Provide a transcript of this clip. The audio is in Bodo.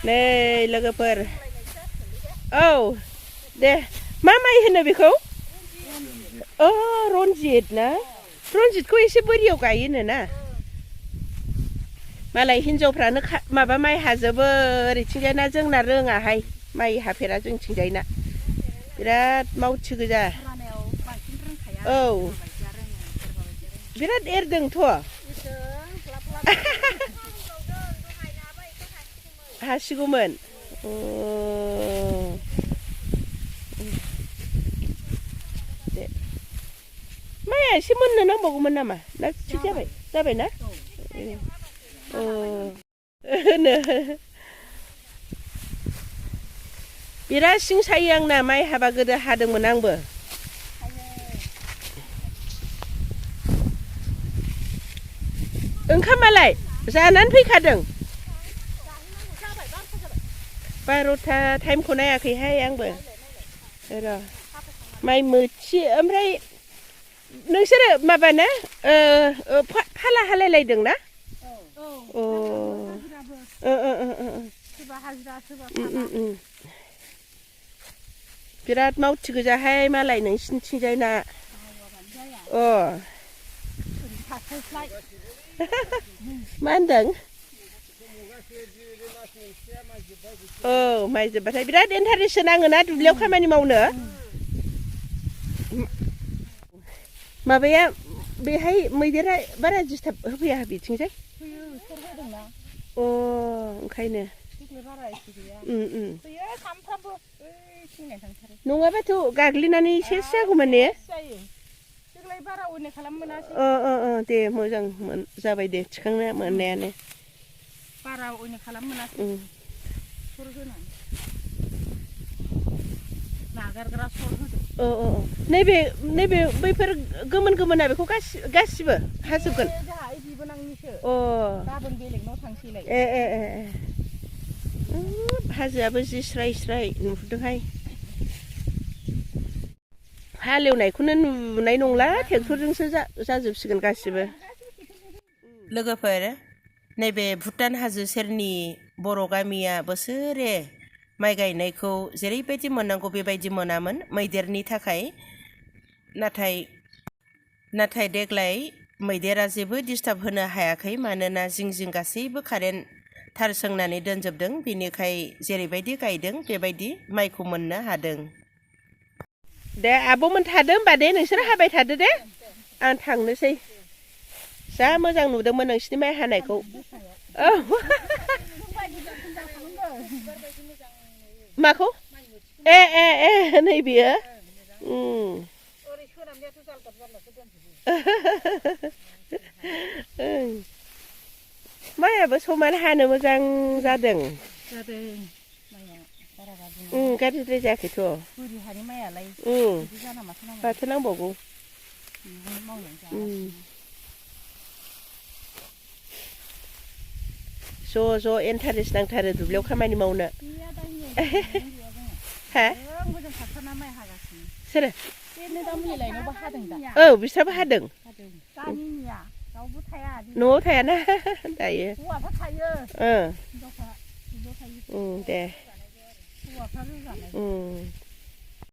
नै लोगोफोर औ दे मा माइ होनो बेखौ रनजित ना रनजितखौ एसे बोरियाव गायोनो ना मालाय हिनजावफ्रानो माबा माइ हाजोबो ओरैथिंजायना जोंना रोङाहाय माइ हाफेरा जोंथिंजायना बिराद मावथि गोजा औ बिराद एरदोंथ' हासिगौमोन माइया एसे मोननो नांबावगौमोन नामा ना थिग जाबाय जाबायना होनो बिराद सिं सायो आंना माइ हाबा गोदो हादोंमोन आंबो ओंखामालाय जानानै फैखादों 12था टाइमखौ नायाखैहाय आंबो र' माइ मोथि ओमफ्राय नोंसोरो माबाना फाला हालायलायदों ना बिराद मावथि गोजाहाय मालाय नोंसिनिथिंजायना मा होनदों औ माइ जोब्बाथाय बिराद इन्टारेस्ट नाङोना दुब्लियाव खामानि मावनो माबाया बेहाय मैदेरा बारा डिस्टार्ब होफैया बिथिंजाय ओंखायनो नङाबाथ' गाग्लिनानै सेस जागौमोन ने दे मोजां जाबाय दे थिखांनो मोननायानो बारा अयन खालाम मोनासै सर होनानै नागारग्रा सर होदो नैबे बैफोर गोमोन गोमोना बेखौ गासिबो हाजोबगोन गाबोन बेलेगनाव थांसैलाय हाजोआबो जि स्राय स्राय नुहुरदोंहाय हालेवनायखौनो नुनाय नंला ट्रेक्टरजोंसो जाजोबसिगोन गासिबो लोगोफोर नैबे भुटान हाजो सेरनि बर' गामिया बोसोरे माइ गायनायखौ जेरैबायदि मोननांगौ बेबायदि मोनामोन मैदेरनि थाखाय नाथाय देग्लाय मैदेरा जेबो डिस्टार्ब होनो हायाखै मानोना जिं जिं गासैबो कारेन्ट थार सोंनानै दोनजोबदों बेनिखाय जेरैबायदि गायदों बेबायदि माइखौ मोननो हादों दे आब'मोन थादो होमबा दे नोंसोर हाबाय थादो दे आं थांनोसै जा मोजां नुदोंमोन नोंसिनि माइ हानायखौ माखौ नैबेयो माइयाबो समान हानो मोजां जादों गाज्रिद्राय जायाखैथ' माथो नांबावगौ ज' इन्टारेस्ट नांथारो दुब्लियाव खामानि मावनो हा सोरो औ बिस्राबो हादों न'आव थायाना दायो दे